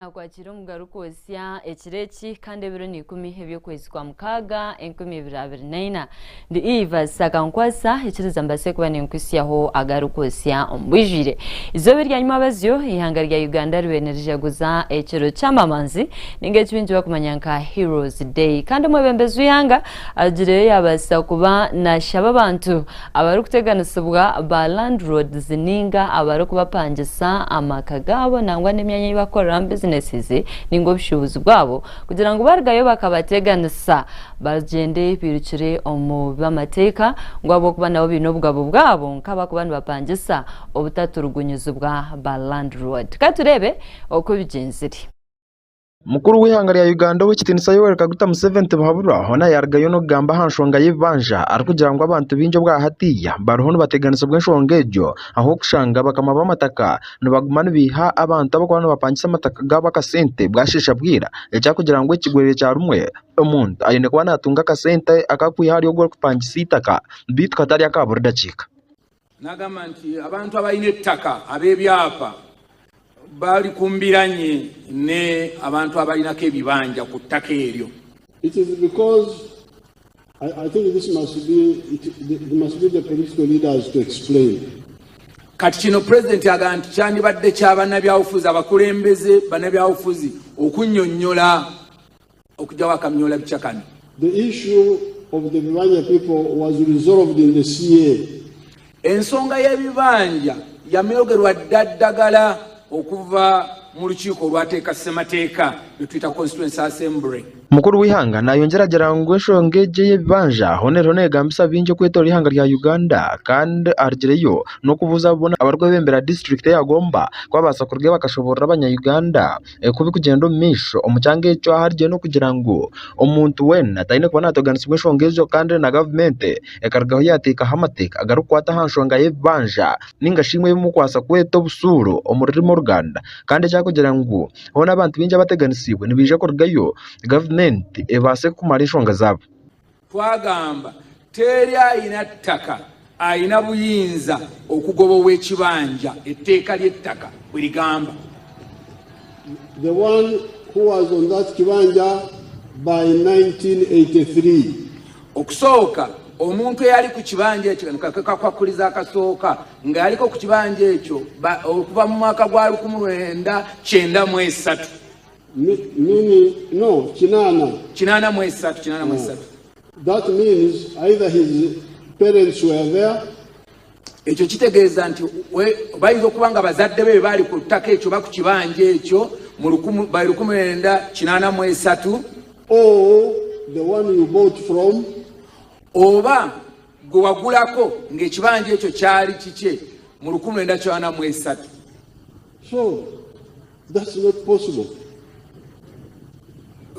Nakwakira omugaruka osya ekiro eki kandi ebiro niikumi eby'okwezi kwa mukaaga 2024. Ndi Eva Sakankwasa ikiriza mbase kuba ninkuhitsyaho agaruka osya omu bwijwire. Izooba erya nyimwabazyo eihanga rya Uganda ribaire nirijaguza ekiro ky'amamanzi ninga eki baingi bakumanya nka Heroes Day kandi omwebembezi w'eihanga agireyo yabaasa kuba nashaba abantu Abarikuteganisibwa ba landlords ninga abarikubapangisa amaka gaabo nangwa n'emyanya ei barikukoreramu businesses ninga obushuubuzi bwabo kugira ngu barugayo bakabateganisa bagyende bairukire omu by'amateeka ngu ahabw'okuba nabo baine obugabo bwabo nk'abarikuba nibapangisa obutaturugunyizibwa ba landlord. Ka tureebe oku bigyenzire. Mukuru w'eihanga rya Uganda Ow'ekitiinisa Yoweri Kaguta Museveni Tibuhaburwa hoona yaarugayo n'okugamba aha nshonga y'ebibanja arikugira ngu abantu baingi obwa hatiiya bariho nibateganisibwa enshonga egyo ahabw'okushanga bakama b'amataka nibaguma nibaiha abantu abarikuba nibapangisa amataka gaabo akasente bwasheesha bwira ekyarikugira ngu ekigwere kya rumwe omuntu aine kuba naatunga akasente aku arikwiha ahari ogwo orikupangisa eitaka beitu katari aka buri dakiika. Nagamba nti abantu abalina ettaka ab'ebyapa bali ku mbiranye ne abantu abalinako ebibanja ku ttaka eryo. It is because I, I think this must be, it, it must be the political leaders to explain. Kati kino pulezidenti agamba nti kyandibadde kya bannabyabufuzi abakulembeze bannabyabufuzi okunnyonnyola okugyawo akamyoola bikya kano. The issue of the Bibanja people was resolved in the CA. Ensonga y'ebibanja yamyogerwa dda ddagala okuva mu lukiiko olwateeka ssemateeka lwetuyita Constituency Assembly. Mukuru w'eihanga nayongyera agira ngu enshonga egi ey'ebibanja hoona eriho negambisa bingi okwetoorora eihanga rya Uganda kandi arugireyo n'okubuuza boona abarikwebembera disiturikiti eya Gomba kubabaasa kurugayo bakashoboorora abanya Uganda Ku birikugyenda omu maisho omu kyanga ekyo aharigiire n'okugira ngu omuntu weena taine kuba nateganisibwa enshonga ezo kandi na gavumenti ekarugaho yateekaho amateeka agarikukwata aha nshonga y'ebibanja ninga shi ebimwe ebirikubaasa kweta obusuuru omu rurimi oruganda kandi ekyakugira ngu hoona abantu baingi abateganisiibwe nibaija kurugayo gavumenti ebaase kumara enshonga zaabo. Twagamba teri ayina ttaka ayina buyinza okugoba owekibanja etteeka lyettaka bwerigamba. The one who was on that kibanja by 1983. Okusooka omuntu eyali ku kibanja ekyo kano kekakwakulizo akasooka nga yaliko ku kibanja ekyo okuva mu mwaka gwa 1993. Meaning, no, kinaana. 83, 83. That means either his parents were there. Ekyo kitegeeza nti bayinza okuba nga bazadde be baali ku ttaka ekyo oba ku kibanja ekyo mu by 1983. Or the one you bought from. Oba gwe wagulako ng'ekibanja ekyo kyali kikye mu 1983. So That's not possible.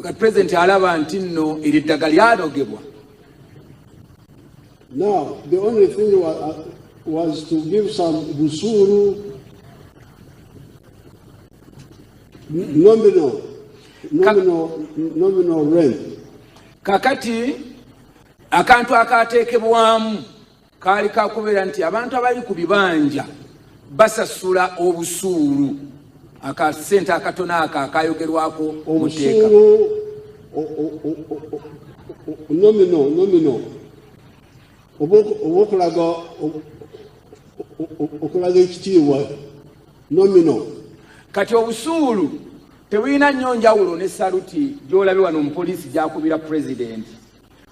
Kati president alaba nti nno eryo eddaga lyanogebwa. Now, the only thing was, uh, was to give some busuru nominal, nominal, nominal rent. Kakati akantu akateekebwamu Kaali ka kubeera nti abantu abali ku bibanja basasula obusuulu, akasente akatono ako akayogerwako mu tteeka. Nomino, nomino, oba okulaga okulaga ekitiibwa nomino. Kati obusuulu tebulina nnyo njawulo ne saluti gy'olabye wano omupoliisi gy'akubira pulezidenti.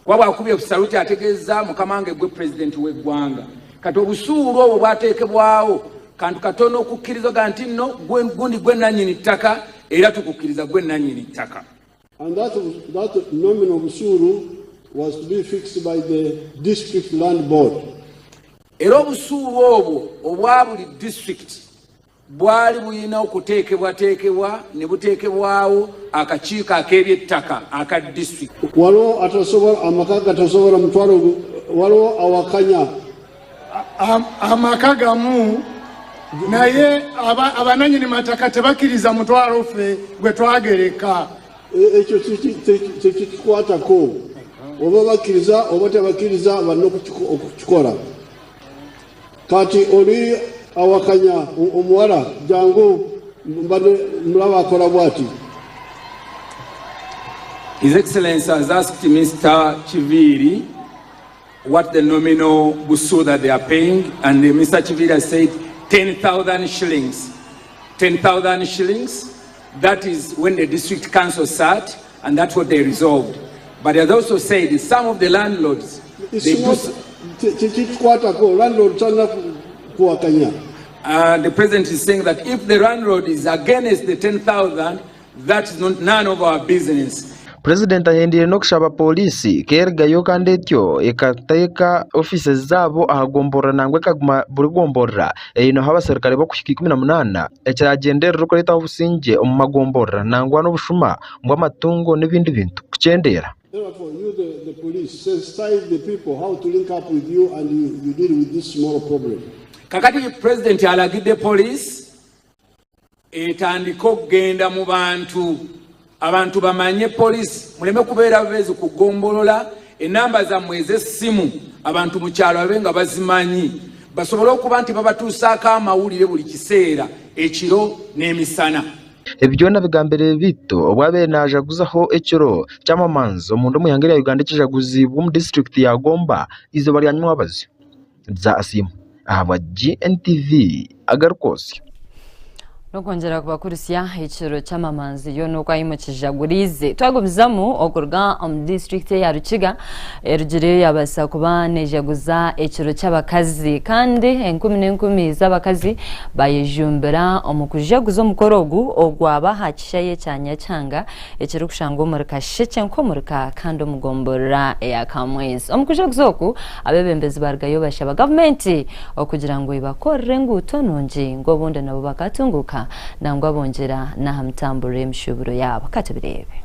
Kuba bw'akubye saluti ategeeza mukama wange gwe pulezidenti w'eggwanga. Kati obusuulu obwo bwateekebwawo kantu katono okukkiriza ga nti nno gundi gwe nannyini ttaka era tukukkiriza gwe nannyini ttaka. And that, that nominal busuulu was to be fixed by the district land board. Era obusuulu obwo obwa buli disitulikiti bwali bulina okuteekebwateekebwa ne buteekebwawo akakiiko ak'ebyettaka aka disitulikiti. Waliwo atasobola amaka gatasobola mutwalo, waliwo awakanya amaka gamu naye abananyini mataka tebakkiriza mutwalo ffe gwe twagereka. E, ekyo tekitukwatako oba bakkiriza oba tebakkiriza balina okukikola. Kati oli awakanya omuwala jangu. Mbadde mulaba akola bwati. His Excellency has asked Mister Kiviiri what the nominal busu that they are paying and Mister Kiviiri has said 10,000 shillings. 10,000 shillings, that is when the district council sat and that's what they resolved. But he has also said some of the landlords, they do... Tikikukwatako, landlord talina kuwakanya. The president is saying that if the landlord is against the 10,000, that is not none of our business. Purezidenti ahendeire n'okushaba pooriisi keerugayo kandi etyo ekateeka ofiisi zaabo aha gomborora nangwa ekaguma buri gomborora eineho abaserukare b'okuhika 18 ekiragyenderera okureetaho obusingye omu magomborora nangwa n'obushuma bw'amatungo n'ebindi bintu kukyendeera. Therefore, you the, the police sensitize the people how to link up with you and you, you deal with this small problem. Kakati president alagidde police etandike okugenda mu bantu abantu bamanye police muleme kubeera bubeezi ku ggombolola enamba zammwe ez'essimu abantu mu kyalo babe nga bazimanyi basobole okuba nti babatuusaako amawulire buli kiseera ekiro n'emisana. Ebi byona bigambire beitu obu abaire najaguzaho ekiro ky'amamanzi omunda omu ihanga erya Uganda ekijaguziibwe omu disiturikiti ya Gomba eizooba rya nyimwabazyo. Nza Asiimwe ahabwa GNTV agarikwotsya. N'okwongyera kubakuritsya ekiro ky'amamanzi yoona oku ahi mukijaguriize. Twagumizamu okuruga omu disiturikiti eya Rukiga erugireyo yabaasa kuba nejaguza ekiro ky'abakazi kandi enkumi n'enkumi z'abakazi bayejumbira omu kujaguza omukoro ogu ogwaba aha kishaayi ekya Nyakyanga ekirikushangwa omuri Kashekye nk'omurika kandi omu gomborora eya Kamwezi. Omu kujaguza oku, abeebembezi barugayo bashaba gavumenti okugira ngu ebakorere enguuto nungi ngu obundi nabo bakatunguuka nangwa bongyera n'aha mitamburire y'emishuuburo yaabo. Ka tubireebe.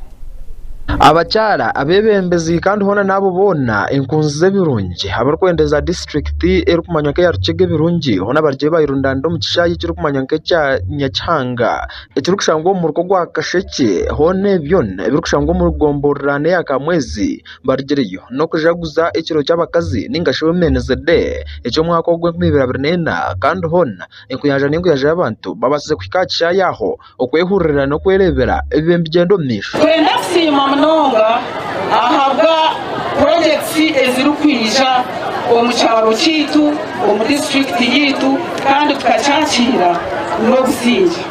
Abakyara, abeebembezi kandi hoona n'abo boona enkunzi z'ebirungi abarikwendeza disiturikiti erikumanywa nk'eya Rukiga ebirungi hoona barugire bayerundanira omu kishaayi ekirikumanywa nk'ekya Nyakihanga ekirikushangwa omu muruka ogwa Kashekye hoona ebyo ebirikushangwa omu gomborora n'eya Kamwezi barugireyo n'okujaguza ekiro ky'abakazi ninga shi Women's Day eky'omwaka ogu 2024 kandi hoona enkuyanja n'enkuyanja y'abantu babaasize kuhika aha kishaayi aho okwehurira n'okwereebera ebibaire nibigyenda omu maisho. Twenda kusiima munonga ahabwa purojekiti ezirikwija omu kyaro kyaitu, omu disiturikiti yaitu kandi tukakyakiira n'obusingye.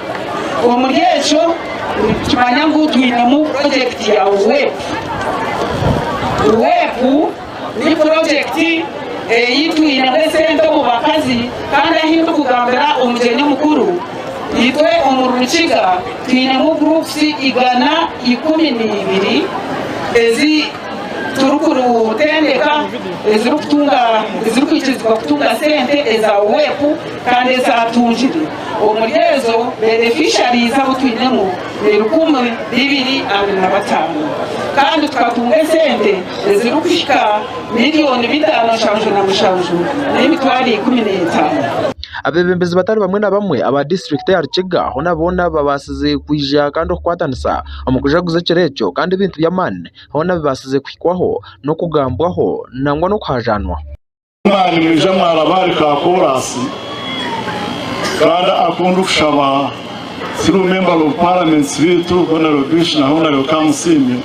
Omuri ekyo nitukimanya ngu twinemu purojekiti ya UWEP. UWEP ni purojekiti ei twinemu esente omu bakazi kandi ahu ndikugambira omugyenyi omukuru, itwe omuri Rukiga twinemu gurupusi 112 ezi turikutendeka ezirikutunga ezirikwikirizibwa kutunga sente eza UWEP kandi ezatungire. Omuri ezo beneficiaries abu twinemu ni 2,225 kandi tukatunga esente ezirikuhika 5,777,000 015. Abeebembezi batari bamwe na bamwe aba disiturikiti eya Rukiga hoona boona babaasize kwija kandi okukwatanisa omu kujaguza ekiro ekyo kandi ebintu by'amaani hoona bibaasize kuhikwaho n'okugambwaho nangwa n'okuhajaanwaho. Mwaba nimwija mwaraba ahari ka koorasi kandi aku ndikushaba through member of parliament beitu Honourable Bish na Honourable Kamusiime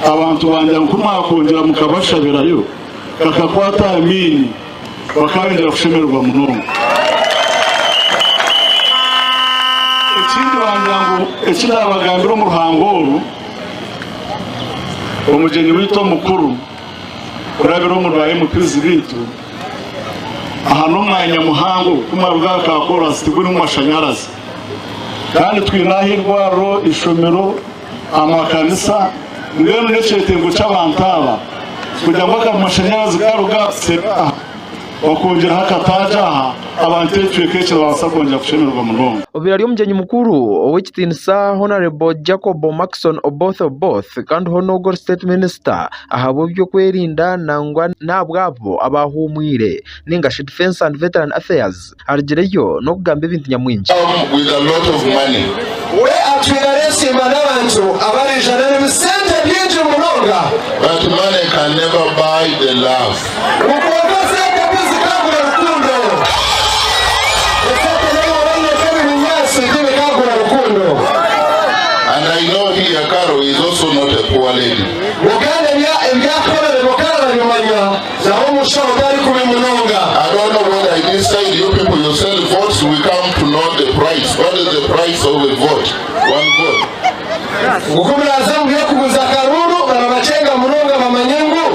abantu bangye ngu kumwakwongyera mukabashabirayo kakakwata aha miini bakayongyera kushemererwa munonga. Ekindi bangira ngu eki nabagambira omu ruhango oru omugyenyi waitu omukuru kurabira omuri ba MPs baitu aha n'omwanya muhango kumara aha ka koorasi tigurimu mashanyarazi kandi twine aha eirwariro, eishomero, amakanisa mbwenu n'ekyetengo ky'abantu aba kugira ngu amashanyarazi garuga aha Okwongyeraho akataagi aha, abantu ekicweka eki nibabaasa kwongyera kushemererwa munonga. Obaire ari omugyenyi mukuru ow'ekitiinisa Hon. Jacob Markson Oboth Oboth kandi hoona ogwo ori State Minister ahabw'ebyokwerinda nangwa n'ahabw'abo abahuumwire ninga shi Defence and Veteran Affairs arugireyo n'okugamba ebintu nyamwingi. With a lot of money. We atwire areesiima n'abantu abariija n'ebisente bingi munonga. But money can never buy the love. Ngu kwonka esente tizikaagura rukundo. Esente n'obu waaba oine nk'ebibinyaatsi tibikaagura rukundo. shillings. What is the price of a vote? One vote. Ngu ku muraaze omu by'okuguza akaruuru barabakyenga munonga bamanye ngu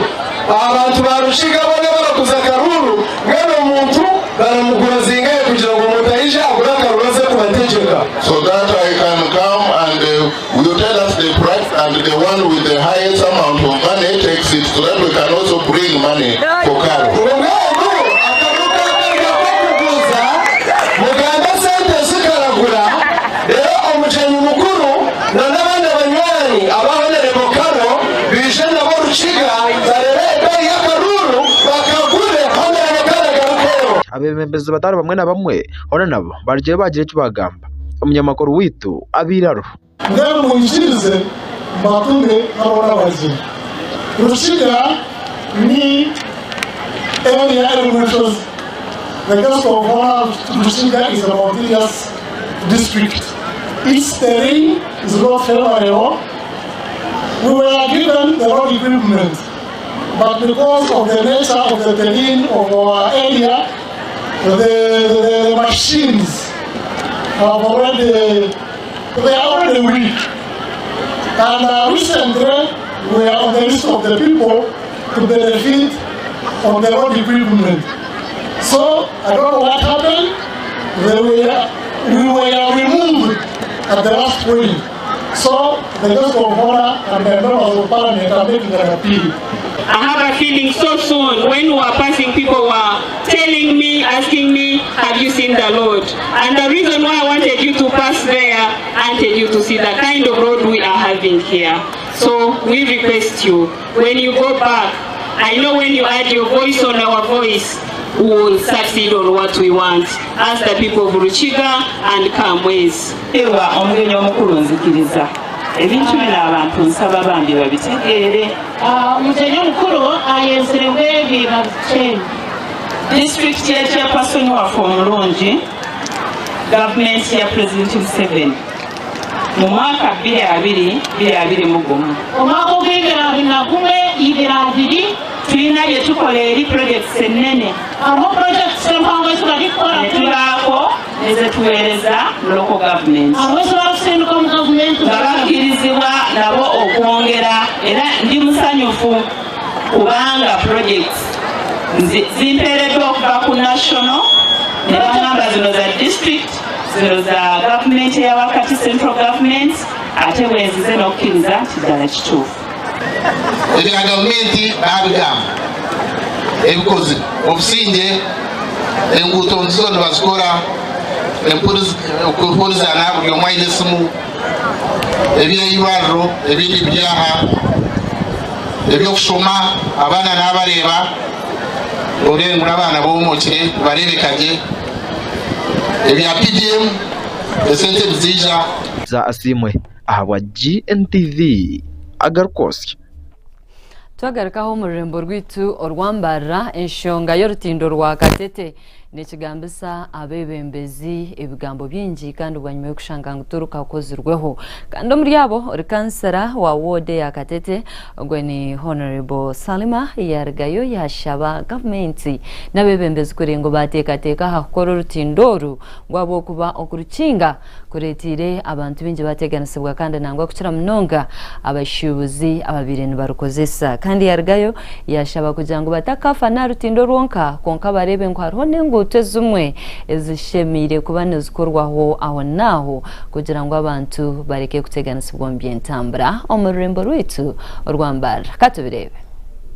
abantu ba Rukiga boona baraguza akaruuru mbwenu omuntu baramugura zingahe kugira ngu omuntu aije agure akaruuru aze kubategyeka. So that I can come and you tell us the price and the one with the highest amount of money takes it so that we can also bring money for Karo. Ngu mbwenu akaruuru kakarya k'okuguza mugambe esente ezi karagura reero omugyenyi mukuru na n'abandi abanywani aba Honourable Karo baije nabo Rukiga bareebe ebeeyi y'akaruuru bakagure Honourable Karo agarukeyo. Abeebembezi batari bamwe na bamwe hoona nabo barugire baagira eki baagamba. Omunyamakuru waitu abaire ariho. Mbwenu mwikirize mbatume nk'aboona abagyenyi. Rukiga ni area erimu enshozi. The guest of honor Rukiga is a mountainous district. Its terrain is not favorable. We were given the road equipment, but because of the nature of the terrain of our area, the, the, the machines have already, they are already weak. And recently, we are on the list of the people to benefit on the road equipment. So, I don't know what happened. We were removed at the last point. So, the guest of honor and the members of parliament are making an appeal. I have a feeling so soon when we were passing, people were telling me, asking me, have you seen the Lord? And the reason why I wanted you to pass there, I wanted you to see the kind of road we are having here. So we request you, when you go back, I know when you add your voice on our voice, we will succeed on what we want as the people of Rukiga and Kamwezi. Ewa omugenyi omukulu nzikiriza ebintu bino abantu nsaba bambi babitegeere. Omugenyi omukuru ayenzire ngu ebi babicenge. Disitulikiti ya chairperson waffe omulungi, gavumenti ya Pulezidenti Museveni mu mwaka 2021. Omwaka ogw'ebibiri na gumwe ibiri abiri. Tulina bye tukola eri projects ennene. Hariho projects empango ezi barikukora. Ne tubaako nezetuweereza mu local government. Hariho ezi barikusindika omu gavumenti. Nga bakkirizibwa nabo okwongera, era ndi musanyufu kubanga projects zimpeereddwa okuva ku national ne bagamba zino za district, zino za gavumenti eya wakati, central government, ate bwenzize n'okukkiriza nti ddala kituufu. Ebya gavumenti babigamba ebikozire obusinge, enguuto nzizo nibazikora, okuhurizana, buri omwe aine esimu, eby'eirwariro ebindi byaha, ebyokushoma abaana n'abareeba orengu n'abaana bomokire bareebeka gye, ebya PDM esente bizija. Za Asiimwe ahabwa GNTV agarukosya. Twagarukaho omu rurembo rwaitu orwambarira, enshonga y'orutindo rwa Katete nekigambisa abeebembezi ebigambo bingi, kandi bwanyuma y'okushanga ngu turukakozirweho. Kandi omuri abo ori kansara wa ward ya Katete, ogwe ni Honorable Salima, yarugayo yashaba gavumenti n'abeebembezi kuri ngu bateekateeka aha kukora orutindo oru rwabwokuba okurukinga kureetiire abantu bingi bateganisibwa, kandi nangwa kukira munonga abashuubuzi ababaire nibarukozesa. Kandi yarugayo yashaba kugira ngu batakafa n'orutindo rwonka kwonka, bareebe ngu hariho n'enguuto ezimwe ezishemiire kuba nizikorwaho aho naaho kugira ngu abantu bareke kuteganisibwa omu by'entambura omu rurembo rwaitu orwambarira. Katubireebe.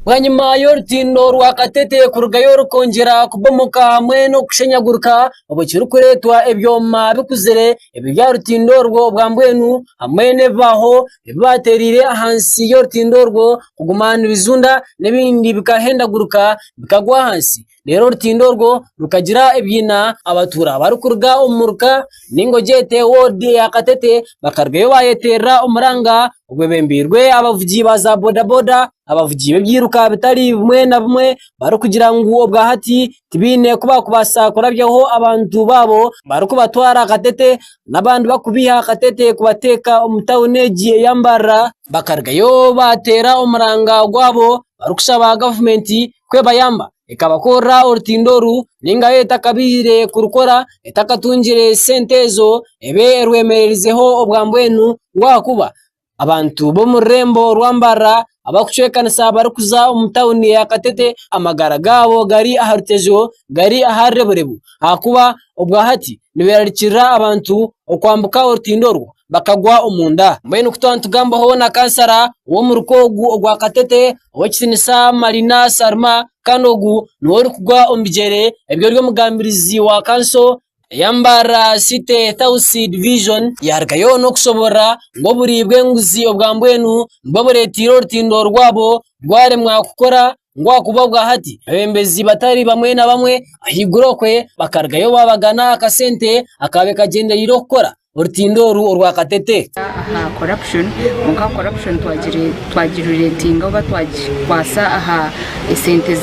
Bwanyima y'orutindo rwa Katete kurugayo rukongyera kubomoka hamwe n'okushenyagurika, obwo kirikureetwa ebyoma bikuzire ebi bya rutindo orwo bwa mbwenu hamwe n'ebibaho ebi bateereire ahansi y'orutindo orwo kuguma nibizunda, n'ebindi bikahendaguruka bikagwa ahansi, reero orutindo orwo rukagira ebiina. Abatuura barikuruga omu muruka ninga ogyete ward ya Katete bakarugayo bayeterera omuranga ogwebembeirwe abavugi ba za bodaboda, abavugi b'ebyiruka bitari bimwe na bimwe, barikugira ngu obwahati tibaine ku bakubaasa kurabyaho abantu baabo barikubatwara Katete n'abandi bakubiiha Katete kubateeka omu tawuni egi eya Mbarara. Bakarugayo bateera omuranga gwabo barikushaba gavumenti kwebayamba. ekabakorera orutindo oru ninga yo etakabaire kurukora etakatungire sente ezo ebe erwemererizeho obwa mbwenu ngu ahakuba abantu b'omu rurembo orwa Mbarara abarikucwekanisa barikuza omu tawuni ya Katete amagara gaabo gari aha rutezo gari aha rureburebu ahakuba obwahati niberarikirira abantu okwambuka orutindo orwo bakagwa omunda. Mbwenu ku twaba nitugambaho na kansara w'omuruka ogu ogwa Katete Owekitinisa Marina Sarma kandi ogu niwe orikugwa omu bigyere eby'ori omugambirizi wa kanso eya Mbarara City South Division yarugayo n'okushoborora ngu oburi bw'enguzi obwa mbwenu nibwo bureteire orutindo rwabo rwaremwa kukora ngu ahakuba obwahati abeebembezi batari bamwe na bamwe ahaiguru okwe bakarugayo babagana akasente akaabaire kagyendereire okukora orutindo oru orwa Katete. Aha corruption kwonka corruption twagiretinga oba twagikwasa aha esente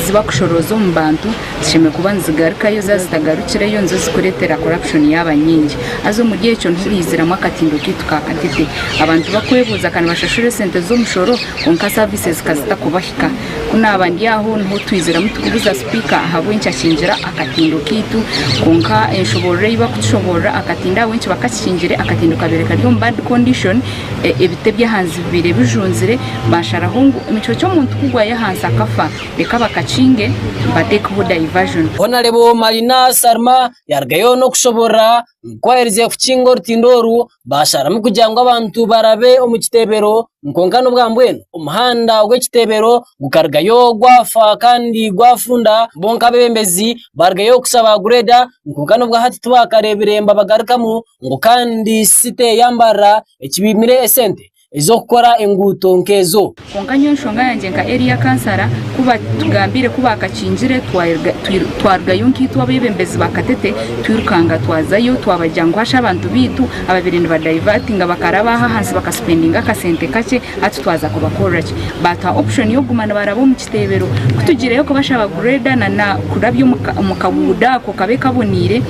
zibakushorooza omu bantu zishemereire kuba nizigarukayo zaaba zitagarukireyo nizo zikureetera corruption yaaba nyingi haza omuri ekyo niho haiziramu akatindo kaitu ka Katete abantu bakwebuuza ka nibashashura esente z'omushoro kwonka services zikazitakubahika ku naaba ndi aho niho twiziramu tukubuuza sipiika ahabw'enki akingira akatindo kaitu kwonka enshoboorora ei bakutushoboorora akatindo ahabw'enki bakakikingire akatindo kabaire kari omu bad condition ebiti eby'ahansi bibaire bijunzire basharaho ngu emicwe ky'omuntu kugwayo ahansi akafa reka bakakinge batekeho diversion. Honarebo Marina Sarma yarugayo n'okushoboorora ngu ku aherize kukinga orutindo oru Baasharamu kugira ngu abantu barabe omu kitebero kwonka n'obwa mbwenu omuhanda gw'ekitebero gukarugayo gwafa kandi gwafunda bo nk'abeebembezi baarugayo kushaba grader kwonka n'obwa hati tibakareebire nibabagarukamu ngu kandi city ya Mbarara ekibaimire esente ez'okukora enguuto nk'ezo. Kwonka nyowe enshonga yangye nka area kansara ku batugambiire ku baakakingire twarugayo nkaitwe abeebembezi ba Katete twirukanga twazayo twabagira ngu hasha abantu baitu ababaire nibadayivatinga bakaraba aha ahansi bakasipendinga akasente kakye hati twaza kubakorera ki? Baatuha option y'okuguma nibaraba omu kiteebero. Ku tugiireyo kubashaba grader na kurabya omu kaguudo ako kabe kaboniire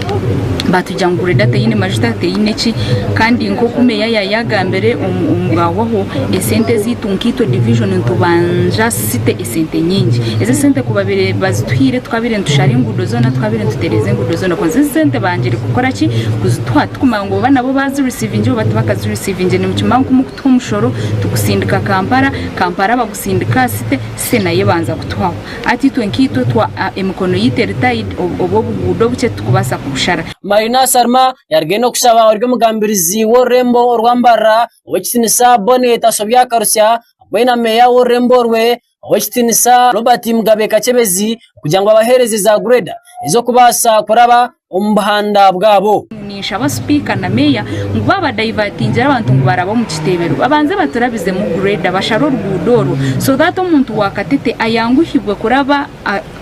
baatugira ngu grader teine majuta teine ki kandi nk'oku meeya yaayagambire omu bwahwaho esente ezaitu nkaitwe division nitubanja city esente nyingi. Ezi esente ku babaire bazituhaire tukabaire nitushara enguudo zoona tukabaire nitutereeza enguudo zoona kwonka ezi esente bangire kukora ki kuzituha tikumanya ngu oba nabo baazirisiivingire oba tibakazirisiivingire nimukimanya ngu ku murikutuha omushoro tugusindika Kampala, Kampala bagusindika aha city, city nayo ebanza kutuhaho. Hati itwe nkaitwe emikono yaitu eri tied obu obuguudo obukye titukubaasa kubushara. Marina Sarma yarugayo n'okushaba ori omugambirizi w'orurembo orwa Mbarara Owekitinisa Bonnet Asobya Karusya hamwe na Meeya w'orurembo orwe Owekitinisa Robert Mugabe Kakyebezi kugira ngu abaheereze za grader ez'okubaasa kuraba omu buhanda bwabo. Ninshaba sipiika na meeya ngu baabadayivatingire abantu ngu barabe omu kiteebero babanze baturabizemu grader bashare oruguudo orwo so that omuntu wa Katete ayanguhibwe kuraba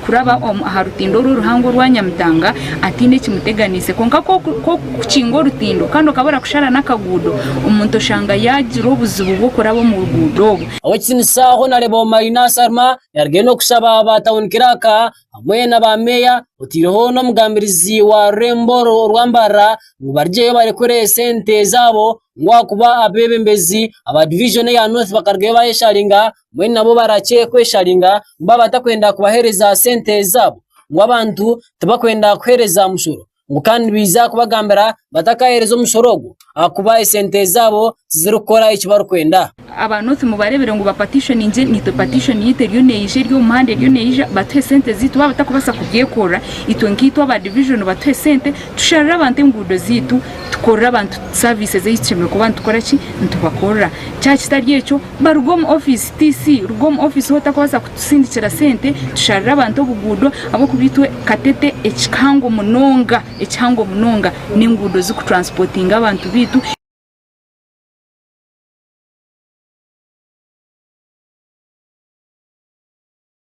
kuraba aha rutindo oru oruhango orwa Nyamitanga ataine ekimuteganiise kwonka ku orikukinga orutindo kandi okaba orakushara n'akaguudo omuntu oshanga yaagira obuzibu bw'okuraba omu ruguudo obwo. Owekitinisa Honarebo Marina Sarma yarugayo n'okushaba ba tawuni kiraaka hamwe na ba meeya otaireho n'omugambirizi wa rurembo orwa Mbarara ngu barugyeyo barekure esente zaabo ngu ahakuba abeebembezi aba divijoni eya North bakarugayo bayesharinga mbwenu nabo barakye kwesharinga ngu baaba batakwenda kubaheereza sente zaabo ngu abantu tibakwenda kuheereza mushoro ngu kandi nibaija kubagambira batakaheereza omushoro ogwo ahakuba esente zaabo tizirikukora eki barikwenda. Aba North mubarebere ngu bapatishoninge naitwe patishoni yaitu eriyo neija eri omu muhanda eriyo neija batuhe sente zaitu baaba batakubaasa kubyekorera itwe nkaitwe aba divijoni batuhe sente tusharire abantu enguudo zaitu tukorere abantu services ei tushemereire kuba nitukora ki nitubakorera kyaba kitari ekyo Baruga omu ofiisi TC ruga omu ofiisi waaba otarikubaasa kutusindikira sente tusharire abantu obuguudo ahabw'okuba itwe Katete ekihango munonga ekihango munonga n'enguudo zikutransipotinga abantu baitu.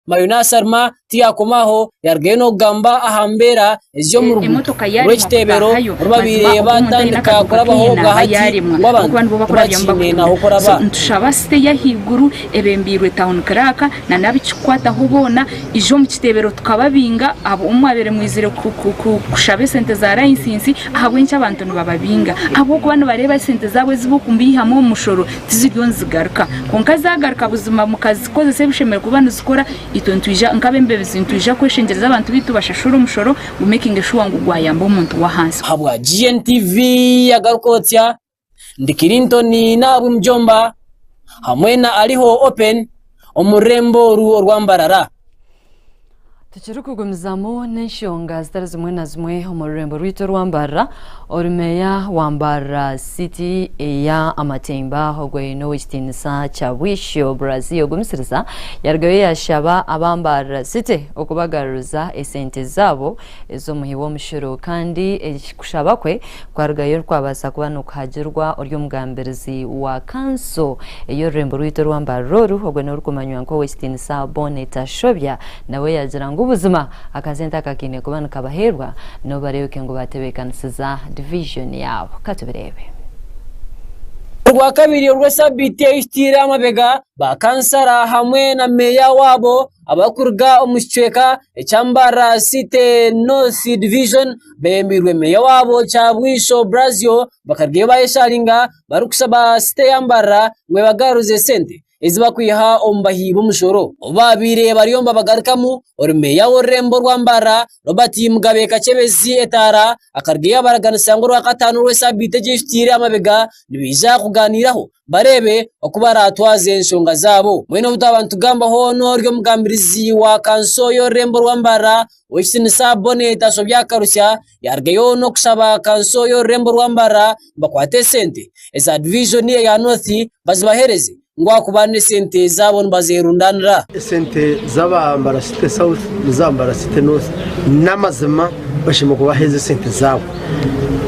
Mayuna Sarma tiyakoma aho, yarugayo n'okugamba aha mbeera ezi omu ruguuto Emotoka yaremwa rw'ekiteebero kutaahayo oru babaire mazima ogu omuntu aine batandika akaduuka kurabaho keye naaba obwahati yaremwa ngu abantu ahabw'okuba nibo bakurabyamu tibakiine bakutunda n'ah'okuraba. so nitushaba site y'ahaiguru ebembeirwe town clerk na n'abikikukwataho boona ija omu kiteebero tukababinga abu mwabaire mwizire ku- ku- ku- kushaba esente za layisinsi ahabw'enki abantu nibababinga ahabw'okuba nibareeba esente zaabo ezi barikumbiihamu omu mushoro tiziriyo nizigaruka kwonka zaagaruka buzima mukazikozesa ebishemereire kuba nizikora. Itwe nitwija nk'abebembezi nitwija kweshengyereza abantu baitu bashashure omushoro gu makinge shuwa ngu gwayamba omuntu w'ahansi. Ahabwa GNTV agaruka otsya, ndi Clinton Nahabwe Mujomba hamwe na Ariho Open omu rurembo oru orwa Mbarara. Tukirikugumizamu n'enshonga zitari zimwe na zimwe omu rurembo rwaitu orwa Mbarara, ori meeya wa Mbarara City eya Amatemba ogwo n'owekitiinisa kya Bwisho Brazil Ogumisiriza yarugayo yashaba aba Mbarara City okubagaruriza esente zaabo ez'omuhi w'omushoro kandi okushaba kwe kwarugayo kwabaasa kuba nikuhagirwa ori omugambirizi wa kanso ey'orurembo rwaitu orwa Mbarara oru ogwo n'orikumanywa nk'owekitiinisa Bonnet Tashobya nawe yaagira ngu buzima akasente aka kaine kuba nikabaheerwa n'obu bareebeke ngu baatebeekanisiza division yaabo. Ka tubireebe. Orwakabiri orw'esabiiti ehikire amabega, ba kansara hamwe na meeya waabo abarikuruga omu kicweka ekya Mbarara City North Division beemirwe meeya waabo Kyabwisho Brazio bakarugayo bayesharinga barikushaba City ya Mbarara ngu ebagaruze esente ezi barikwiha omu bahi b'omushoro. Obu baabaire bariyo nibabagarukamu, ori meeya w'orurembo rwa Mbarara, Robert Mugabe Kakyebezi Etaara akarugayo yaabaraganisa ngu orwakataano orw'esaabiiti egi ehikire amabega nibaija kugaaniiraho bareebe oku baraatwaze enshonga zaabo. Mbwenu obu twaba nitugambaho n'ori omugambirizi wa kanso y'orurembo rwa Mbarara, Ow'ekitiinisa Bonnet Ashobya Karusya yaarugayo n'okushaba kanso y'orurembo rwa Mbarara bakwate esente eza divijoni eya North bazibaheereze ngu ahakuba n'esente zaabo nibazerundaanira. Esente z'aba Mbarara City South n'eza Mbarara City North n'amazima bashemereire kubaheereza esente zaabo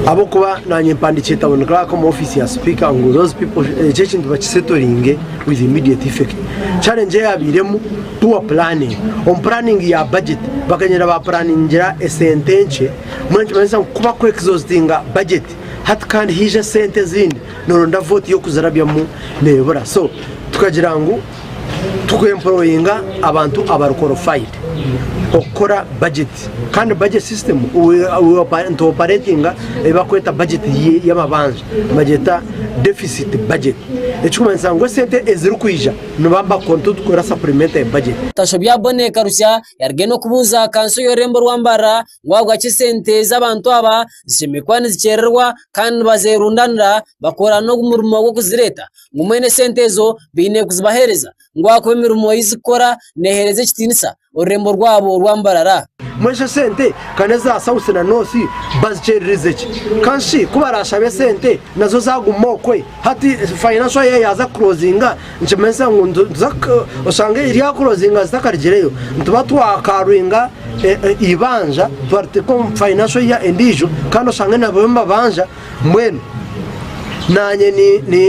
ahabw'okuba naanye mpandiikire town clerk omu ofiisi ya sipiika ngu those people ekyo ekintu bakisetoringe with immediate effect. Challenge eyabairemu poor planning, omu planning ya budget bakanyera bapuraningira esente nkye mbwenu nikimanyisa ngu ku baku exhaustinga budget hati kandi haija esente ezindi noronda vote y'okuzirabyamu nebura so tukagira ngu tukwemployinga abantu abari qualified okukora budget kandi budget system ntu operatinga eyi bakweta budget y'amabanja nibagyeta deficit budget ekikumanyisa ngu esente ezirikwija nibaba nitukora supplementary budget. Tashobya Bonny Karusya yarugayo n'okubuuza kanso y'orurembo rwa Mbarara ngu ahabwaki esente z'abantu aba zishemereire kuba nizikyererwa kandi nibazerundanira bakora n'omurimo gw'okuzireeta ngu mbwenu esente ezo baine kuzibaheereza ngu ahakuba emirimo ei zirikukora neeheereza ekitiinisa orurembo rwabo orwa Mbarara. Mbwenu shi esente ka n'eza South na North bazikyererize ki? Ka shi ku baraashabe esente nazo zaaguma okwe? Hati financial year yaaza kukurozinga nikimanyisa ngu nituza oshange eryakurozinga zitakarugireyo nituba twakaringa eibanja twariteeka omu financial year endiijo kandi oshange nabo nibabanja mbwenu naanye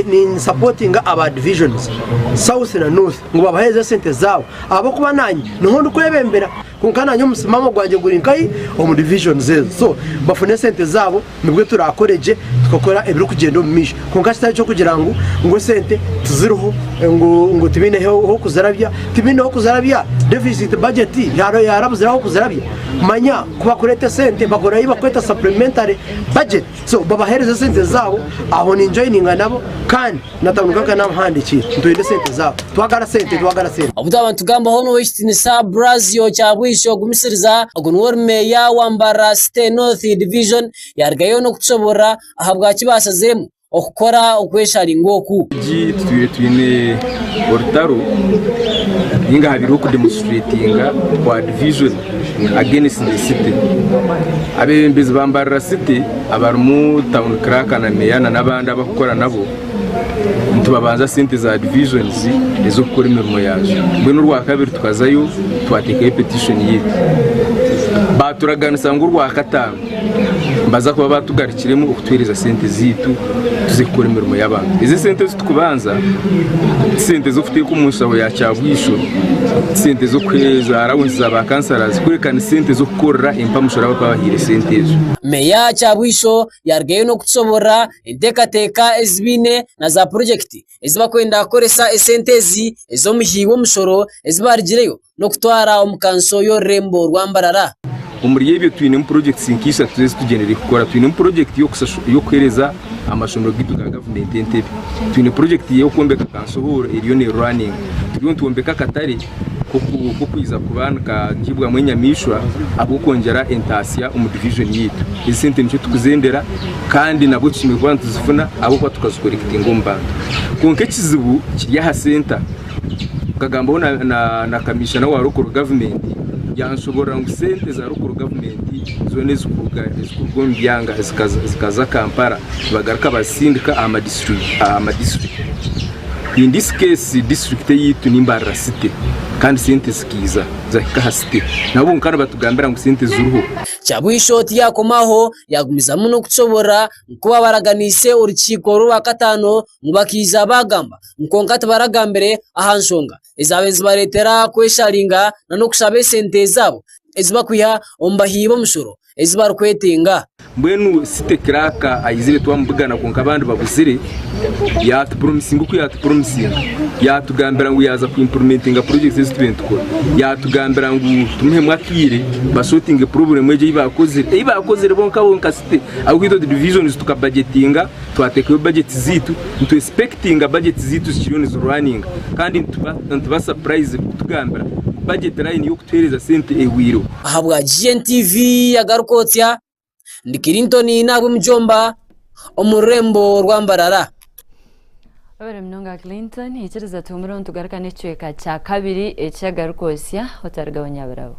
ninsapotinga aba divisions South na North ngu babaheereze esente zaabo ahabw'okuba naanye niho ndikwebembera kwonka naanye omusimamo gwangye guri nkahi omu divisions ezo so bafune esente zaabo Nibwo turakore gye tukakora ebirikugyenda omu maisho kwonka kitari ky'okugira ngu ngu esente tiziriho ngu ngu tibaine h'okuzirabya tibaine h'okuzirabya deficit budget yarabuzire ah'okuzirabya manya ku bakureeta esente bakora ei bakweta supplementary budget so babaheereze esente zaabo aho ninjoyininga nabo kandi Na town clerk namuhandikiire nitwenda esente zaabo twagara sente twagara sente. Obu twaba nitugambaho n'ow'ekitiinisa Brazio Kyabwisho Gumisiriza, ogu niwe ori meeya wa Mbarara City North Division, yaarugayo n'okutushoboorora ahabwaki baashaziremu okukora okwesharinga oku. Egi tutwire twine orutaro ninga habaireho okudemonstratinga kwa division against the city. Abebembezi ba Mbarara City abarimu town clerk na meeya na n'abandi abakukora nabo nitubabanza sente za divisions ez'okukora emirimo yaazo. Mbwenu orwakabiri tukazayo twateekayo petition yaitu. Baaturaganisa ngu orwakataano nibaza kuba baatugarukiremu okutuheereza sente zaitu tuze kukora emirimo y'abantu. Ezi esente ezi turikubanza ti sente z'okuteeka omu nshaho ya kyabwisho, ti sente z'okuheereza allowance za ba councillors kureka ni sente z'okukorera empamushoro abakuba bahaire sente ezo. Meeya Kyabwisho yaarugayo n'okutushoboorora enteekateeka ezi baine na za purojekiti ezi barikwenda kukoresa esente ezi ez'omuhi w'omushoro ezi baarugireyo n'okutwara omu kanso y'orurembo rwa Mbarara. Omuri ebyo twinemu purojekiti nka ishatu ezi tugyendereire kukora. Twinemu purojekiti y'okuheereza amashomero gaitu ga gavumenti entebe. Twine purojekiti y'okwombeka kanso hooro eriyo neeruraninga. Turiyo nitwombeka akatare. k'okwija kuba nikagiibwamu enyamaishwa ahabw'okwongyera entaasya omu divijoni yaitu. Ezi sente nikyo turikuzendera kandi nabwo tushemereire kuba nituzifuna ahabw'okuba tukazikorekitinga omu bantu. Kwonka ekizibu kiri aha senta. Nkagambaho na kamishana wa local government yanshoborora ngu sente za local government zoona ezikuruga omu byanga zikaza Kampala nibagaruka bazisindika aha ma district. In this case district eyaitu ni Mbarara city kandi sente zikiiza zahika aha city nabo bonka nibatugambira ngu sente ziriho. Kyabwisho tiyakoma aho, yagumizamu n'okushoborora ngu babaraganiise orukiiko rw'orwakataano ngu bakaija bagamba kwonka tibaragambire aha nshonga ezaabaire nizibareetera kwesharinga n'okushaba esente zaabo ezi barikwiha omu bahi b'omushoro ezi barikwetenga. Mbwenu city clerk aizire twamubugana kwonka abandi babuzire yatupromisinga oku yatupromisinga yatugambira ngu yaaza ku impromentinga projects ezi tubaire nitukora yatugambira ngu tumuhemu akaire basotinge problem egyo ei bakozire ei bakozire bonka bonka city ahabw'okuba itwe divisions tukabajetinga twateekayo budget zaitu nitu expectinga budget zaitu zikiriyo nizirwaninga kandi nituba surprise kutugambira ngu budget line y'okutuheereza sente ehweireho. Ahabwa GNTV agarikwotsya, ndi Clinton Nahabwe Mujomba omu rurembo rwa Mbarara. Webare munonga Clinton, ikiriza tuhumure nitugaruka n'ekicweka kya kabiri eky'agarikwotsya otarigaho nyabirabo.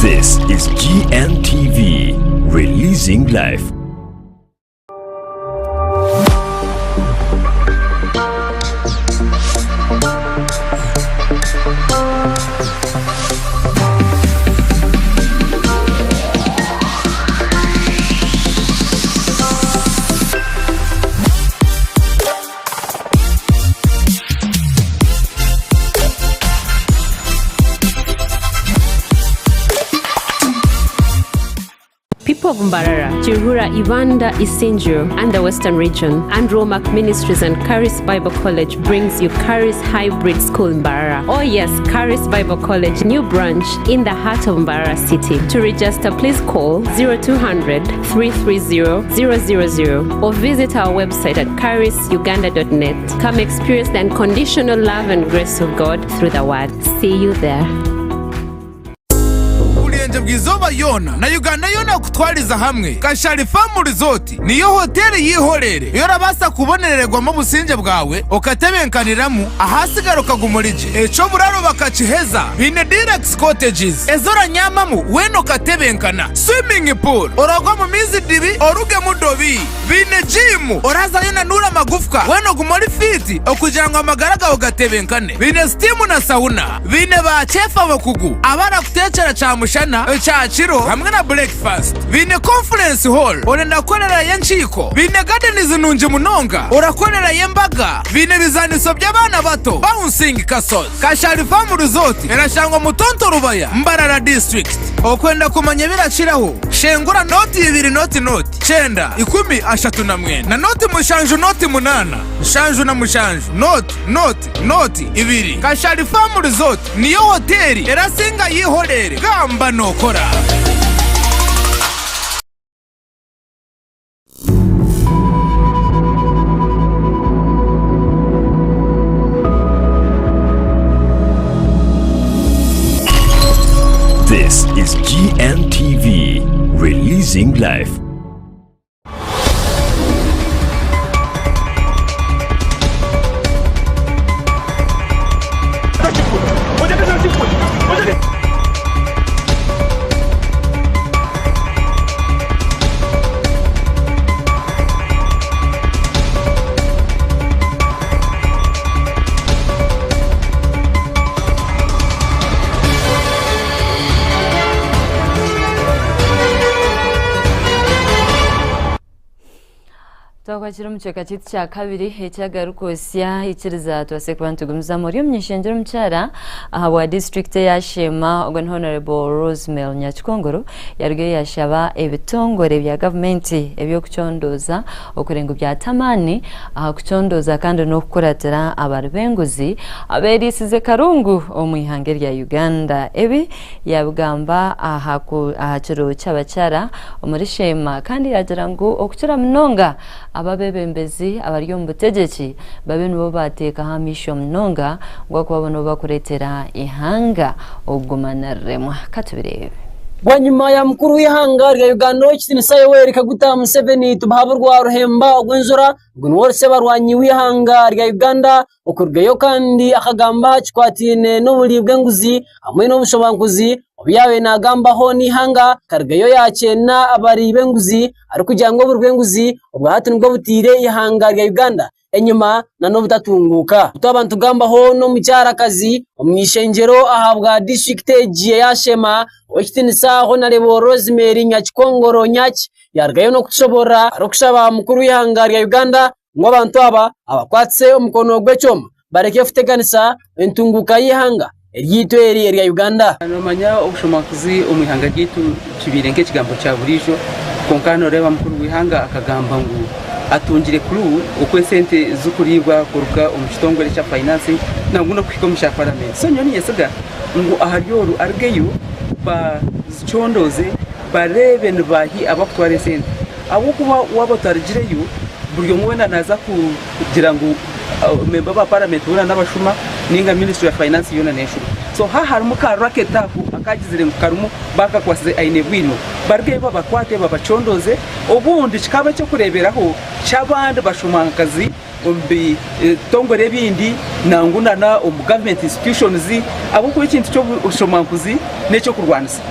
This is GNTV, releasing life. People of Mbarara, Kiruhura, Ibanda, Isingiro, and the Western Region, Andrew Wommack Ministries and Charis Bible College brings you Charis Hybrid School in Mbarara. Oh yes, Charis Bible College, new branch in the heart of Mbarara City. To register, please call 0200 330 000 or visit our website at charisuganda.net. Come experience the unconditional love and grace of God through the Word. See you there. Oburengyerwa bw'eizooba yoona na Uganda yoona kutwariza hamwe, Kashari Farm Resort niyo hoteeri y'eihorere ei orabaasa kubonerererwamu obusingye bwawe okatebenkaniramu ahasigara okaguma ori gye. Eky'oburaro bakakiheza, baine deluxe cottages ezi oranyamamu weena okatebenkana, swimming pool oragwa omu maizi dibi orugemu dobi, baine gym orazayo onanuure amagufwa weena ogume ori fiiti okugira ngu amagara gaawe gatebenkane, baine steam na sauna. Baine ba cheefu abakugu abarakuteekyera kyamushana, kyakiro hamwe na burekifasiti. Baine conference hall orenda kukorerayo enkiiko. Baine gardens nungi munonga orakorerayo embaga. Baine ebizaaniso by'abaana bato, bouncing castles. Kashari Farm Resort erashangwa Mutonto Rubaya, Mbarara District. Okwenda kumanya ebirakiraho, shengura nooti ibiri nooti nooti, kyenda, 39 na nooti mushanju nooti munaana, nshanju na mushanju, nooti, nooti. Nooti ibiri. Kashari Farm Resort niyo hoteeri erasinga y'eihorere. Gamba nookora. This is GNTV, releasing life. Twakwakira omu kicweka kyaitu kya kabiri eky'agarikwotsya ikiriza tubaase kuba nitugumizamu ori omuny'ishengyero omukyara ahabwa disiturikiti eya Sheema ogwo ni Honourable Rosemary Nyakikongoro yarugayo yashaba ebitongore bya gavumenti eby'okucondooza okurenga ngu byata amaani aha kucondooza kandi n'okukuratira abari b'enguzi abeeriisize karungu omu ihanga erya Uganda. Ebi yabigamba aha aha kiro ky'abakyara omuri Sheema kandi yaagira ngu okukira munonga abo abeebembezi abari omu butegyeki babe nibo baateekaho amaisho munonga ngu ahakuba bo nibo barikureetera eihanga okuguma niriremwa. Ka tubireebe. Bwanyima ya mukuru w'eihanga rya Uganda Ow'ekitiinisa Yoweri Kaguta Museveni Tubahaburwa Ruhemba Ogw'enjura ogu niwe ori Ssebarwanyi w'eihanga rya Uganda Okurugayo kandi akagamba aha kikwataine n'oburi bw'enguzi hamwe n'obushobankuzi obu yaabaire naagambaho n'eihanga akarugayo yaakyeena abari b'enguzi arikugira ngu oburi bw'enguzi obwahati nibwo butaire eihanga rya Uganda enyima n'obutatunguuka. Twaba nitugambaho n'omukyarakazi omu ishengyero ahabwa disiturikiti egi eya Sheema Ow'ekitiinisa Honarebo Rosemary Nyakikongoro Nyaki yaarugayo n'okutushoboorora arikushaba mukuru w'eihanga rya Uganda ngu abantu aba abakwatise omukono gw'ekyoma bareke kuteganisa entunguuka y'eihanga eryaitu eri erya Uganda. Noomanya obushomankuzi omu ihanga ryaitu kibaire nk'ekigambo kya buriijo kwonka nooreeba mukuru w'eihanga akagamba ngu atungire clue oku esente zikuriibwa kuruga omu kitongore kya finance nangwa n'okuhika omu kya paramenti. So nyowe ninyesiga ngu ahari oru arugeyo bazicondooze bareebe nibaahi abakutwara esente. Ahabw'okuba waaba otarugireyo, buri omwe weena naaza kugira ngu memba ba paramenti boona n'abashuma nainga minisitule ya fayinansi yoona n'enshuma. So ha harimu ka racket ako akagizire ngu karimu baakakwasize aine bwino, barugeyo babakwate babacondooze, obundi kikaaba eky'okureeberaho ky'abandi bashumankazi omu bitongore ebindi nangwa na omu government institutions ahabw'okuba ekintu ky'obushomankuzi n'eky'okurwanisa.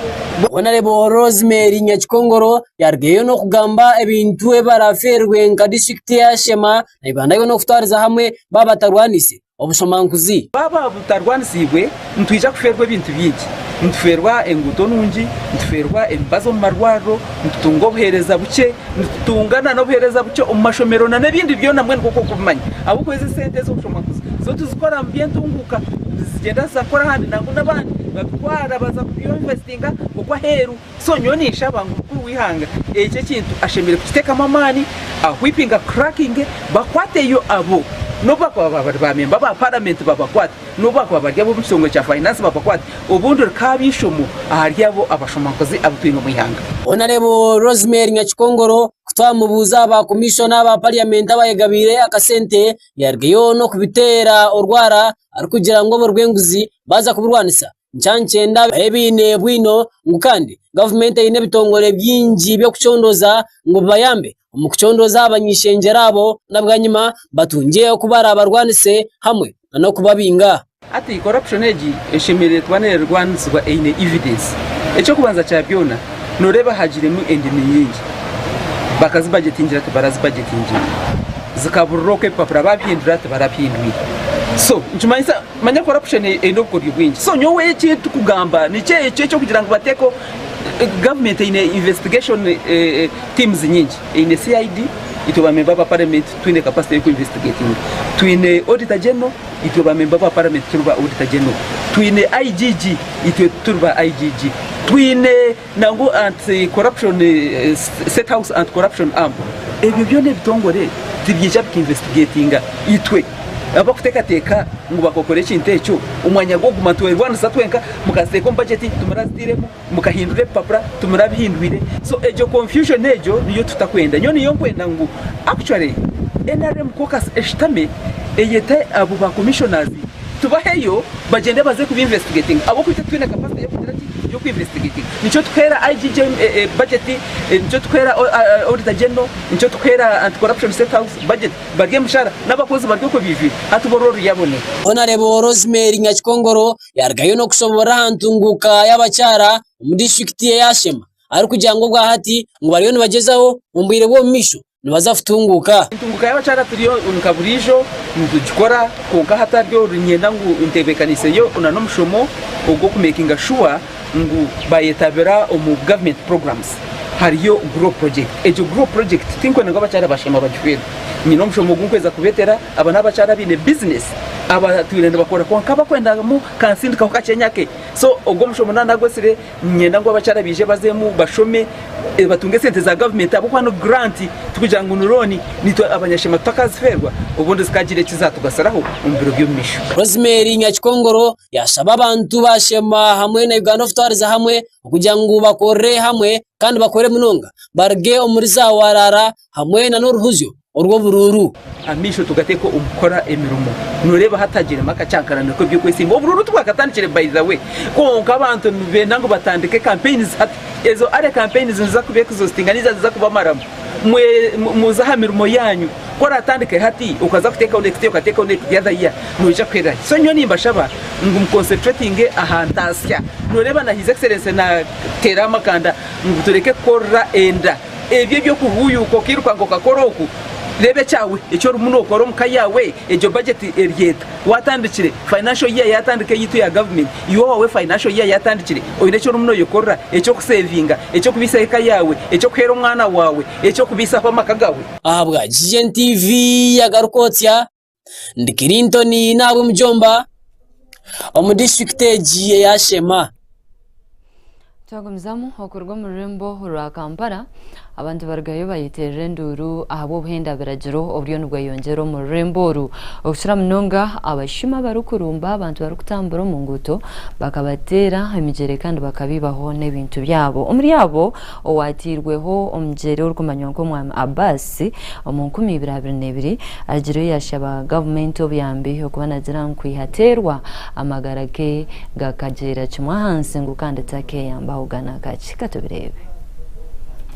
Honarebo Rosemary Nyakikongoro yarugayo n'okugamba ebintu ebi barafeerwe nka disiturikiti eya Sheema na Ibanda yoona okutwariza hamwe baaba batarwanise obushomankuzi. Baaba butarwanisiibwe nitwija kufeerwa ebintu bingi. Nitufeerwa enguuto nungi, nitufeerwa emibazi omu marwariro, nitutunga obuheereza bukye, nitutunga n'obuheereza bukye omu mashomero n'ebindi byona mbwenu nk'oku orikubimanya. Ahabw'okuba ezi esente ez'obushomankuzi zo tizikora mu by'entunguuka, nizigyenda ziza kukora ahandi nangwa n'abandi babitwara baza kubyinvesitinga okwo aheeru. So nyowe ninshaba ngu mukuru w'eihanga eki ekintu ashemereire kukiteekamu amaani, ahwipinge akurakinge bakwateyo abo n'obu bakuba bari ba memba ba paramenti babakwate, n'obu bakuba bari ab'omu kitongore kya fayinansi babakwate, obundi rikaaba eishomo ahari abo abashomankuzi abu twine omu ihanga. Honarebo Rosemary Nyakikongoro ku twamubuuza aha ba komishona ba pariyamenti abayegabiire akasente yarugayo n'okubiteera orwara arikugira ngu oburwenguzi baaza kuburwanisa Nkyankyenda baine bwino ngu kandi gavumenti eine ebitongore bingi by'okucondooza ngu bibayambe omu kucondooza aha bany'ishengyero abo na bwanyima batungye oku baraabarwanise hamwe n'okubabinga. Hati corruption egi eshemereire kuba nerwanisibwa eine evidence. Ekyokubanza kya byona noreeba hagiremu endimi nyingi bakazibajetingira tibarazibajetingire zikaburira okwo ebipapura babihindura tibarabihindwire so nikimanyisa Manya corruption eine obukoryo bwingi so nyowe eki tukugamba nikyo ekyo ekyokugira ngu bateeko government eine investigation teams nyingi eine CID itwe ba member ba parliament twine capacity yoku investigatinga twine auditor general itwe ba member ba parliament turi ba auditor general twine IGG itwe turi ba IGG twine nangu anti corruption state house anti corruption arm ebyo byona ebitongore tibyija bika investigatinga itwe Abarikuteekateeka ngu bakakora ekintu ekyo, omwanya gw'okuguma nitwerwanisa twenka, mukaziteeka omu bajeti timurazitairemu, mukahindura ebipapura timurabihindwire. So egyo confusion egyo niyo tutakwenda. Nyowe niyo nkwenda ngu actually nrm caucus eshutame eyete abo ba commissioners tubaheyo bagyende baze kubi investigatinga ahabw'okuba itwe titwine capacity y'okugira ki? Y'oku investigatinga. Nikyo tukuheera IGG budget, nikyo tukuheera auditor general, nikyo tukuheera anti corruption state house budget. Bari emushara n'abakozi bari okwo baijwire hati bo rooru yabone. Honarebo Rosemary Nyakikongoro yarugayo n'okushoborora aha ntunguuka y'abakyara omu disiturikiti eya Sheema arikugira ngu obwahati ngu bariyo nibagyezaho omu bwire bw'omumaisho nibaza kutunguuka. Entunguuka y'abakyara turiyo nka buriijo nitugikora kwonka hatari oru niinyenda ngu ntebeekaniseyo n'omushomo ogw'okumekinga shuwa ngu bayetabira omu government programs. Hariyo Grow Project. Egyo Grow Project tinkwenda ngu abakyara ba Sheema bagihwerwe. Nyine omushomo ogu nkweza kubeetera, aba n'abakyara abaine bizinesi abatwire nibakora kwonka bakwendamu kansindikaho kakyenya ke. So ogwo omushomo naanagwetsire niinyenda ngu abakyara baije bazemu bashome batunge esente za gavumenti ahabw'okuba ni grant tikugira ngu ni loan naitwe abanyasheema tutakazifeerwa obundi zikaagira eki zaatugasiraho omu biro by'omu maisho. Rosemary Nyakikongoro yaashaba abantu ba Sheema hamwe na Uganda okutwariza hamwe okugira ngu bakorere hamwe kandi bakore munonga baruge omuri za warara hamwe nana oruhuzyo orw'oburuuru. Amaisho tugateeka omu kukora emirimo. Noreeba hatagiremu akakyankaraniro k'eby'okwesimba. Oburuuru tibwakatandikire by the way. Kwonka abantu nibenda ngu batandike campaigns hati. Ezo early campaigns niziza kuba exhaustinga niza ziza kubamaramu. Mwe muze aha mirimo yaanyu. Ku oratandike hati okaza kuteekaho next year okateekaho the other year noija kuherera hi? So nyowe nimbashaba ngu mu concentratinge aha ntaasya. Noreeba na His Excellency nateeraho amakanda ngu tureke kukorera enda. Ebyo eby'okuhuuyuuka okairuka okakora oku, reeba ekyawe eki orimu nookora omu ka yaawe, egyo bajeti eryeta. Waatandikire, financial year yaatandika eyaitu eya gavumenti, iwe owaawe financial year yaatandikire, oine eki orimu nooyekorera, eky'okuseevinga, eky'okubiisaho eka yaawe, eky'okuheera omwana waawe, eky'okubiisaho amaka gaawe. Ahabwa GNTV agaruka otsya, ndi Clinton nahabwe Mujomba omu disiturikiti egi eya Sheema. Twagumizamu okuruga omu rurembo rwa Kampala, abantu barugayo bayeterera enduuru ahabw'obuhenda biragiro oburiyo nibweyongyera omu rurembo oru. Okukira munonga abashuma abarikurumba abantu barikutambura omu nguuto bakabateera emigyere kandi bakabiibaho n'ebintu byabo. Omuri abo owateirweho omugyere orikumanywa nk'omwami Abbas omu 2022 agireyo yashaba gavumenti obuyambi okuba nagira ngu kwiha ateerwa amagara ge gakagyera kimwe ahansi ngu kandi takeyambaho gana kakye. Katubireebe.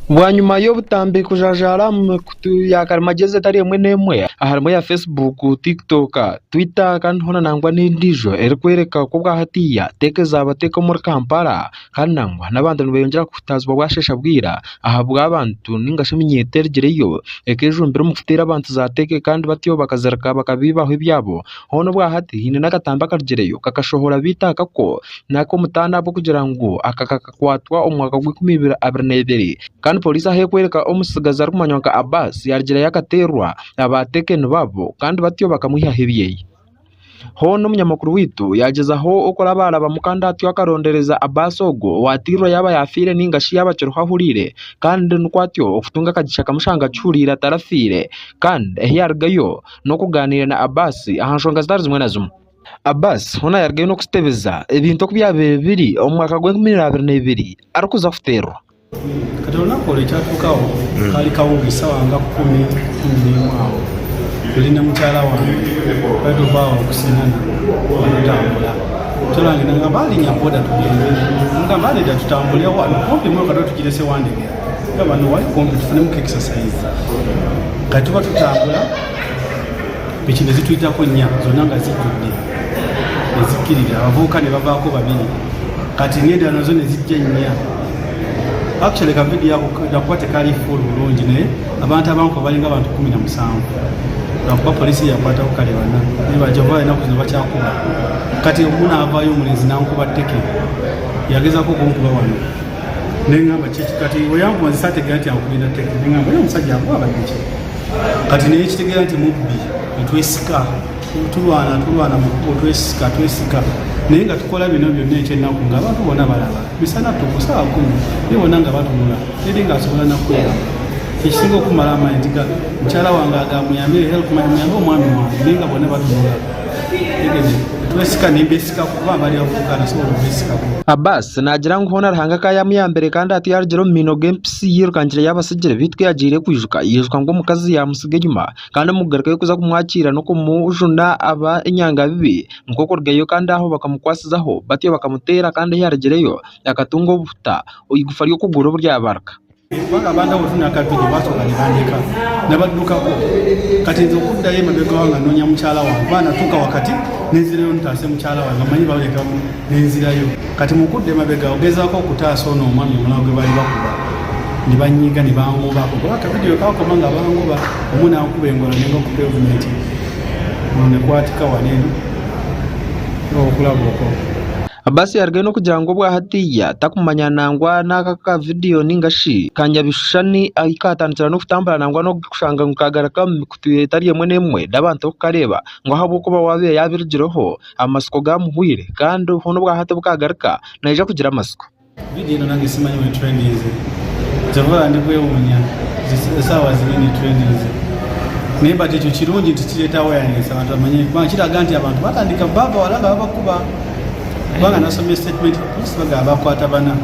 Bwanyima y'obutambi kujajaara omu mikutu ya karimagyezi etari emwe n'emwe aharimu eya Facebook, TikTok, Twitter kandi hoona nangwa n'endiijo erikworeka oku obwahatiiya teeka ezaabateeka omuri Kampala kandi nangwa n'abantu nibeyongyera kuhutaazibwa bwasheesha bwira ahabw'abantu ninga shi eminyeeto erigireyo ekejumbira omu kuteera abantu zaateeka kandi batyo bakazireka bakabiibaho ebyabo. Hoona obwahati haine n'akatambi akarugireyo kakashohora beitu akako n'ak'omutaano ahabw'okugira ngu aka kakakwatwa omu mwaka gw'enkumi ibiri abiri n'ebiri kandi pooriisi ahu erikworeka omutsigazi arikumanywa nka Abbas yaarugireyo akateerwa aba Taken baabo kandi batyo bakamwihaho ebyeye. Hoona omunyamakuru waitu yaagyezaho okurabarabamu kandi atyo akarondereza Abbas ogwo owaateirwe yaaba yaafiire nainga shi yaaba akiriho ahuriire kandi nikwo atyo okutunga akagisha akamushanga akihuriire atarafiire kandi ahu yaarugayo n'okugaaniira na Abbas aha nshonga zitari zimwe na zimwe. Abbas hoona yaarugayo n'okututebeza ebintu oku byabaire biri omu mwaka gw'enkumi 2022 arikuza kuteerwa. Kati olunaku olwo ekyatuukaho kaali kawungeezi saawa nga 10:11 awo, tuli ne mukyala wange twali tuva awo okusinana nga tutambula. Mukyala wange nangamba ah linya boda tugende. Namugamba nedda tutambule wano kumpi emotoka tuba tugirese Wandegeya. Nangamba no wali kumpi tufunemuku exercise. Kati tuba tutambula piki nezituyitako nnya zonna nga zijjudde nezikkirira abavubuka nebavaako babiri kati n'endala nazo nezijja nnya. Actually ka video ako lwakuba tekali full bulungi naye abantu abankuba balinga abantu 17 lwakuba poliisi yakwatako kale bana naye bajova enaku zino bakyakuba kati omu naavaayo omulenzi nankuba tteke yagezako okunkuba wano nengamba kiki kati weyankuba nze saategeera nti ankubye na tteke nengamba ye omusajja akuba abadde ki kati naye kitegeera nti mubbi netwesika Tulwana tulwana mu kkubo twesika twesika naye nga tukola bino byonna ekyennaku nga abantu bonna balaba misana ttuku saawa kumi naye bonna nga batunula teri ng'asobola nakweyamba ekisinga okumala amaanyi nti ga mukyala wange agamuyambe help my muyambe omwami wange naye nga bonna batunula tegede twesika nembesikako kuba mbali abavubuka nasobola obesikako. Abbas naagira ngu hoona Ruhanga ka yaamuyambire kandi ati yaarugire omu maino g'empitsi yairukangire yaabatsigire beitu ku yaagiire kwijuka yaijuka ngu omukazi yaamutsiga enyima Kandi omu kugarukayo kuza kumwakiira n'okumujuna aba enyangabibi, nikwo kurugayo kandi aho bakamukwasizaho, batyo bakamuteera kandi ahu yaarugireyo akatunga obuhuta, eigufa ry'okuguru obu ryabaruka. Kubanga abantu abo tunakabiri basooka ne bandeka nabaddukako kati nze okuddayo emabega wange anoonya mukyala wange kuba natuuka wakati nenzirayo ntaase mukyala wange amanyi baleka nenzirayo kati mukudda emabega ogezaako okutaasa ono omwami omulala gwe baali bakuba ne banyiga ne bangobako kuba akavidiyo kakoma nga bangoba omu nankuba engola nenga ku pavement nekwatika wano eno okulaba okwo. Basi yarugayo n'okugira ngu obwa hatiiya takumanya nangwa n'aka ka vidiyo ninga shi ka nyabishushani ahu kaatandikira n'okutambura nangwa n'okushanga ngu kaagaruka omu mikutu etari emwe n'emwe n'abantu kukareeba ngu ahabw'okuba waabaire yaabirugireho amatsiko gaamuhweire kandi hoona obwa hati obu kaagaruka naija kugira amatsiko. Vidiyo eno nange simanyi wetrendinze kyova olaba ndi kwewunya esaawa zino eno etrendinze naye but ekyo kirungi nti kireeta awareness abantu bamanye kubanga kiraga nti abantu batandika bava wala nga babakuba kubanga nasomye statement ya police bagamba bakwata bana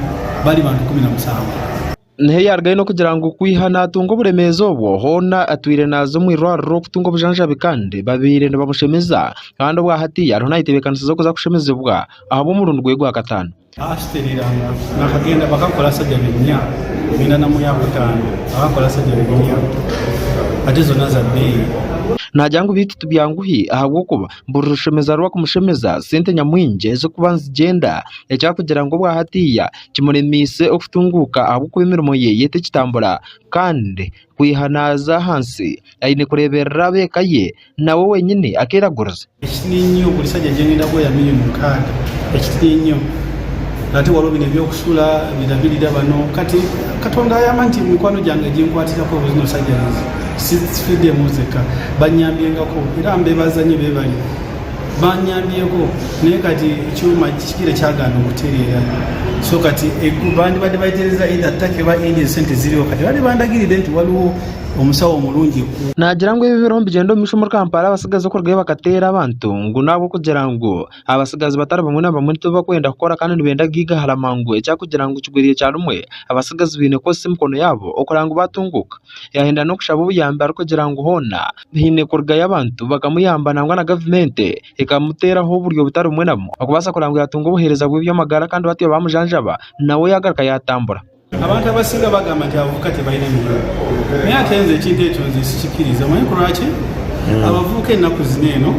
bali bantu 17. Niho yaarugayo n'okugira ngu kwiha naatunga oburemeezi obwo, hoona atwire naaza omu irwariro kutunga obujanjabi kandi babaire nibamushemeza kandi obwa hati ariho naayetebeekanisiza okuza kushemezibwa ahabw'omurundi gwe gwa kataano. Ashiteriranga nakagenda bakakora surgery nnya ngenda na muyakutaano bakakora surgery nnya ate zona za beeyi. Naagira ngu beitu tibyanguhi ahabw'okuba buri rushemeza rwakumushemeza sente nyamwingi ezirikuba nizigyenda ekyakugira ngu obwa hatiiya kimuremeise okutunguuka ahabw'okuba emirimo ye etekitambura kandi kwiha naaza ahansi aine kureeberera ab'eka ye nawe wenyini akeeraguriza. Ekitini nnyo buri sajja gyengenda kuwa milioni 6 ekitini nnyo ate waliwo bino ebyokusula birabirira bano kati katonda ayamba nti mikwano gyange ginkwatirako zino surgeries sifiddemu nzekka banyambyengako era mbebaza nnyo bebali banyambyeko naye kati ekyuma kikire kyagaana okutereera so kati bandibadde bayitereza either Turkey oba India sente ziriwo kati bali bandagiride nti waliwo omusawo omurungi ku. Naagira ngu ebi biriho nibigyenda omu maisho omuri Kampala abatsigazi okurugayo bakateera abantu ngu n'ahabw'okugira ngu abatsigazi batari bamwe na bamwe tibakwenda kukora kandi nibenda kugaigahara mangu ekyakugira ngu kigwire kyarumwe abatsigazi baine kukozesa emikono yaabo okureba ngu baatunguuka. Yaahenda n'okushaba obuyambi arikugira ngu hoona haine kurugayo abantu bakamuyamba nangwa na gavumenti ekamuteeraho oburyo butari bumwe na bumwe okubaasa kureba ngu yaatunga obuheereza bw'eby'amagara kandi batyo baamujanjaba nawe yaagaruka yaatambura. Abantu abasinga bagamba nti abavubuka tebalina mirimu naye ate nze ekintu ekyo nze sikikiriza omanyi ku lwaki abavubuka ennaku zino eno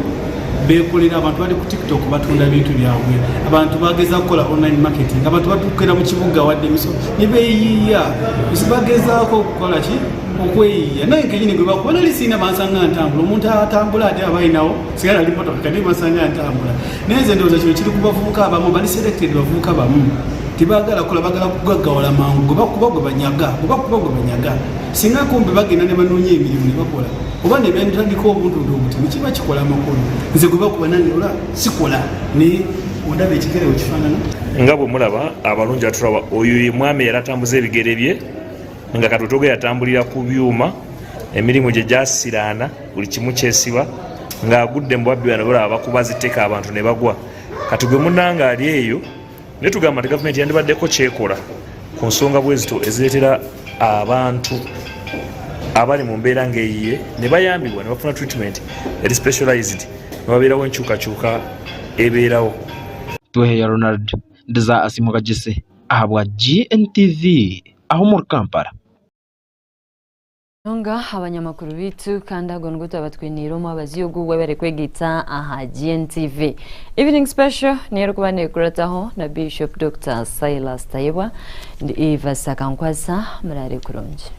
bekolera abantu bali ku tiktok batunda bintu byabwe abantu bageza kukola online marketing abantu batukira mu kibuga wadde emiso ne beeyiiya bagezaako okukola ki okweyiiya naye kenyini gwe bakuba nali sirina bansanga ntambula omuntu atambula ate aba alinawo sigala ali motoka kati bansanga ntambula Naye nze ndowooza kino kiri ku bavubuka abamu bali selected bavubuka bamu tebagala kola bagala kugaggawala mangu gwe bakuba gwe banyaga gwe bakuba gwe banyaga singa kumbe bagenda ne banoonya emirimu ne bakola oba ne bentandika obuntuntu obutini kiba kikola amakulu nze gwe bakuba nange ola sikola naye ondaba ekigere wekifaanana. Nga bwe mulaba abalungi atulaba oyo ye mwami eyali atambuza ebigere bye nga kati wetwogera atambulira ku byuma emirimu gye gyasiraana buli kimu kyesiba ng'agudde mu babbi bano balaba bakuba ziteka abantu ne bagwa kati gwe munanga ali eyo naye tugamba nti gavumenti yandibaddeko kyekola ku nsonga bwezito ezireetera abantu abali mu mbeera ng'eyiye ne bayambibwa ne bafuna treatment eri specialized ne babeerawo enkyukakyuka ebeerawo. Tweheya Ronald, Ndiza Asiimwe Kagyese ahabwa GNTV aho omuri Kampala. Munonga abanyamakuru baitu kandi ago nigo twaba twiniire omwabazyo ogu webare kwegaita aha GNTV. Evening Special niyo erikuba nekurataho na Bishop Dokita Silas Tayebwa. Ndi Eva Sakankwasa, muraare kurungi.